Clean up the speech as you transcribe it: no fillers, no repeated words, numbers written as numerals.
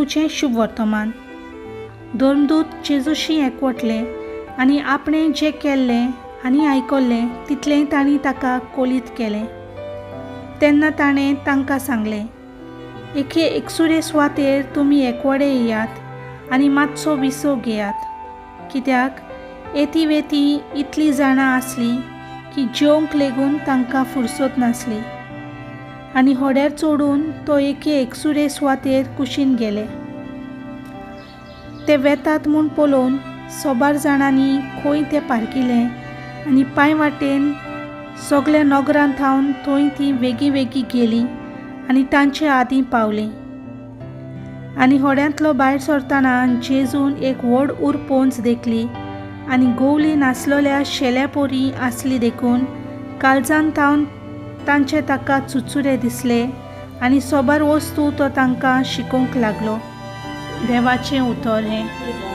मार्कूचें शुभ वर्तमान. धर्मदूत जेजूशी एकवटले आनी आपणें जें केल्लें आनी आयकल्लें तितलेंय तांणी ताका कोलीत केलें. तेन्ना ताणें तांकां सांगलें, एके एकसुरे सुवातेर तुमी एकवडे येयात आनी मातसो विसव घेयात, कित्याक येती वेती इतलीं जाणां आसलीं की जेवंक लेगून तांकां फुरसत नासली. आनी होड्यार चडून तो एके एकसुरे सुवातेर कुशीन गेले. ते वेतात म्हूण पळोवन सोबार जाणांनी खंय तें पारकिलें आनी पांय वाटेन सगल्या नगरांत थावन थंय तीं वेगीं वेगीं गेलीं आनी तांचे आदीं पावलीं. आनी होड्यांतलो भायर सरतना जेजून एक व्हड उरपोंच देखली आनी गोवली नासलेल्या शेल्या पोरी आसली देखून काळजान थावन तांचे ताका चुचुरे दिसले आनी सोबार वस्तू तो तांकां शिकोवंक लागलो. देवाचें उतर हें.